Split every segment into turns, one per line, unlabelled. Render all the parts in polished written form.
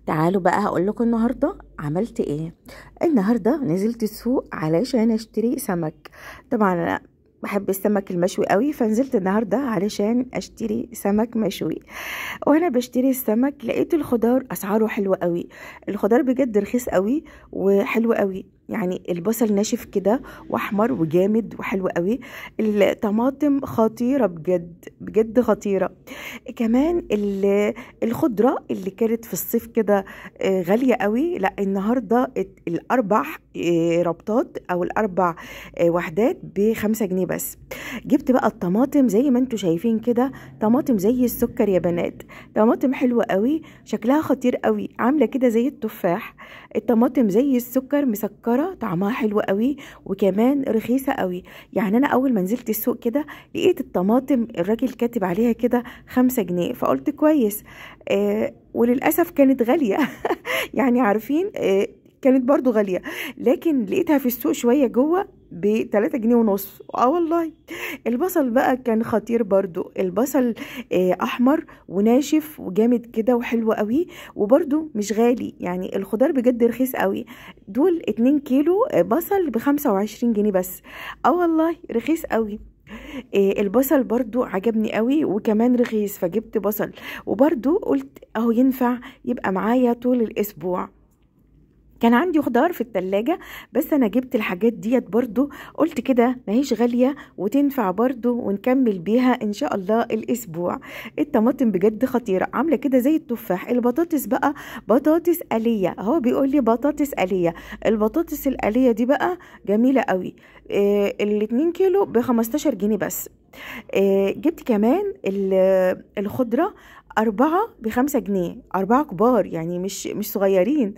تعالوا بقى هقول لكم النهارده عملت ايه. النهارده نزلت السوق علشان اشتري سمك. طبعا انا بحب السمك المشوي قوي، فنزلت النهارده علشان اشتري سمك مشوي. وانا بشتري السمك لقيت الخضار اسعاره حلوة قوي، الخضار بجد رخيص قوي وحلو قوي. يعني البصل ناشف كده واحمر وجامد وحلو قوي، الطماطم خطيرة بجد بجد خطيرة. كمان الخضرة اللي كانت في الصيف كده غالية قوي، لا النهارده الاربع ربطات او الاربع وحدات ب5 جنيه بس. جبت بقى الطماطم زي ما انتوا شايفين كده، طماطم زي السكر يا بنات، طماطم حلوة قوي، شكلها خطير قوي، عامله كده زي التفاح. الطماطم زي السكر مسكره، طعمها حلو قوي وكمان رخيصة قوي. يعني انا اول ما نزلت السوق كده لقيت الطماطم الراجل كاتب عليها كده 5 جنيه، فقلت كويس. وللاسف كانت غالية يعني عارفين كانت برضو غالية، لكن لقيتها في السوق شوية جوه ب3 جنيه ونص. والله البصل بقى كان خطير برضو، البصل احمر وناشف وجامد كده وحلو قوي، وبرضو مش غالي. يعني الخضار بجد رخيص قوي، دول 2 كيلو بصل ب25 جنيه بس. والله رخيص قوي. البصل برضو عجبني قوي وكمان رخيص، فجبت بصل. وبرضو قلت اهو ينفع يبقى معايا طول الاسبوع. كان عندي خضار في التلاجة بس انا جبت الحاجات ديت برضو، قلت كده ماهيش غالية وتنفع برضو ونكمل بيها ان شاء الله الاسبوع. الطماطم بجد خطيرة، عاملة كده زي التفاح. البطاطس بقى بطاطس قلية، هو بيقول لي بطاطس قلية. البطاطس القلية دي بقى جميلة قوي، ال2 كيلو ب15 جنيه بس. جبت كمان الخضرة 4 ب5 جنيه، 4 كبار يعني مش صغيرين.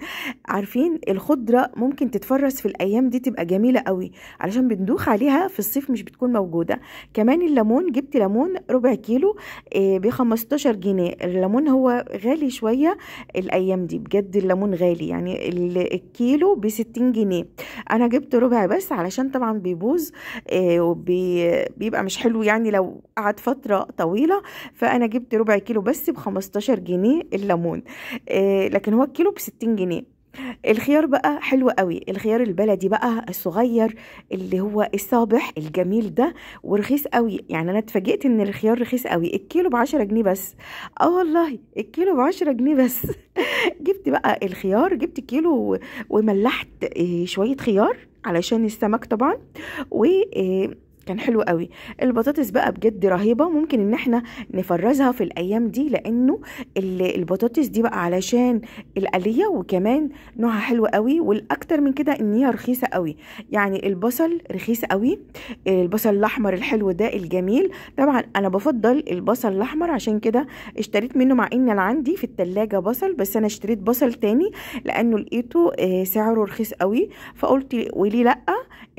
عارفين الخضرة ممكن تتفرز في الأيام دي تبقى جميلة قوي، علشان بندوخ عليها في الصيف مش بتكون موجودة. كمان الليمون، جبت ليمون ربع كيلو ب15 جنيه. الليمون هو غالي شوية الأيام دي، بجد الليمون غالي، يعني الكيلو ب60 جنيه. أنا جبت ربع بس علشان طبعا بيبوظ وبيبقى مش حلو يعني لو قعد فترة طويلة، فأنا جبت ربع كيلو بس ب15 جنيه الليمون، لكن هو الكيلو ب60 جنيه. الخيار بقى حلو قوي، الخيار البلدي بقى الصغير اللي هو الصابح الجميل ده، ورخيص قوي. يعني انا اتفاجئت ان الخيار رخيص قوي، الكيلو ب10 جنيه بس. والله الكيلو ب10 جنيه بس جبت بقى الخيار، جبت كيلو وملحت شوية خيار علشان السمك طبعا، و كان حلو قوي. البطاطس بقى بجد رهيبة، ممكن ان احنا نفرزها في الايام دي، لانه البطاطس دي بقى علشان القلية، وكمان نوعها حلو قوي، والاكتر من كده ان هي رخيصة قوي. يعني البصل رخيص قوي، البصل الاحمر الحلو ده الجميل. طبعا انا بفضل البصل الاحمر عشان كده اشتريت منه، مع ان انا عندي في التلاجة بصل، بس انا اشتريت بصل تاني لانه لقيته سعره رخيص قوي، فقلت وليه لا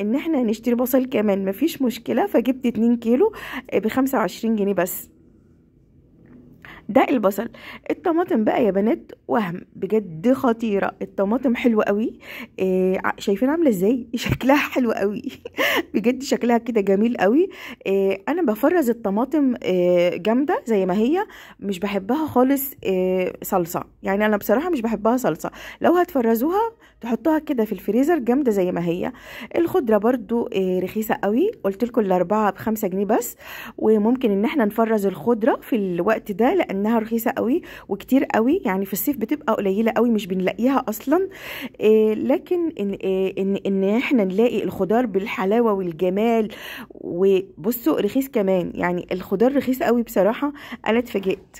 ان احنا نشتري بصل كمان، مفيش مشكلة. فجبت 2 كيلو ب25 جنيه بس. ده البصل. الطماطم بقى يا بنات وهم بجد خطيرة، الطماطم حلوة قوي. شايفين عامله ازاي؟ شكلها حلو قوي بجد شكلها كده جميل قوي. انا بفرز الطماطم جامدة زي ما هي، مش بحبها خالص صلصه. يعني انا بصراحة مش بحبها صلصه، لو هتفرزوها تحطوها كده في الفريزر جامدة زي ما هي. الخضرة برضو رخيصة قوي، قلت لكم ال4 ب5 جنيه بس. وممكن ان احنا نفرز الخضرة في الوقت ده لانها رخيصة قوي وكتير قوي، يعني في الصيف بتبقى قليله قوي مش بنلاقيها اصلا. لكن ان احنا نلاقي الخضار بالحلاوه والجمال، وبصوا رخيص كمان، يعني الخضار رخيص قوي بصراحة. انا اتفاجئت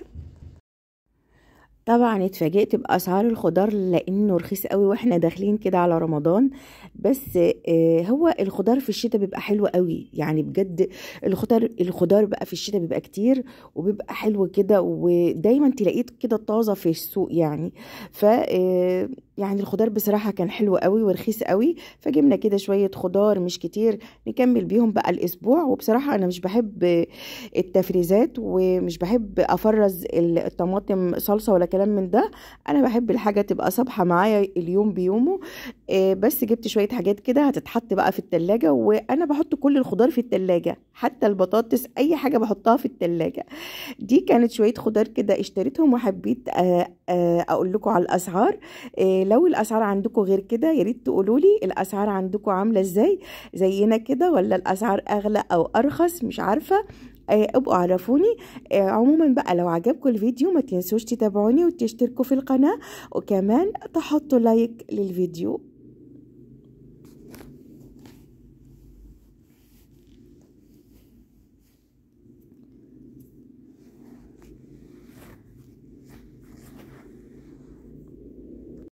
طبعا، اتفاجئت باسعار الخضار لانه رخيص قوي واحنا داخلين كده على رمضان. بس هو الخضار في الشتاء بيبقى حلو قوي، يعني بجد الخضار بقى في الشتاء بيبقى كتير وبيبقى حلو كده، ودايما تلاقيه كده طازة في السوق يعني. ف يعني الخضار بصراحة كان حلو قوي ورخيص قوي، فجبنا كده شوية خضار مش كتير نكمل بيهم بقى الاسبوع. وبصراحة انا مش بحب التفريزات ومش بحب افرز الطماطم صلصه ولا كلام من ده، انا بحب الحاجة تبقى صبحة معايا اليوم بيومه. بس جبت شوية حاجات كده هتتحط بقى في التلاجة، وانا بحط كل الخضار في التلاجة، حتى البطاطس اي حاجة بحطها في التلاجة. دي كانت شوية خضار كده اشتريتهم، وحبيت اقول لكم على الاسعار. لو الاسعار عندكم غير كده يا ريت تقولوا لي الاسعار عندكم عاملة ازاي، زينا كده ولا الاسعار اغلى او ارخص، مش عارفة. ابقوا عرفوني. عموما بقى لو عجبكم الفيديو ما تنسوش تتابعوني وتشتركوا في القناة، وكمان تحطوا like للفيديو.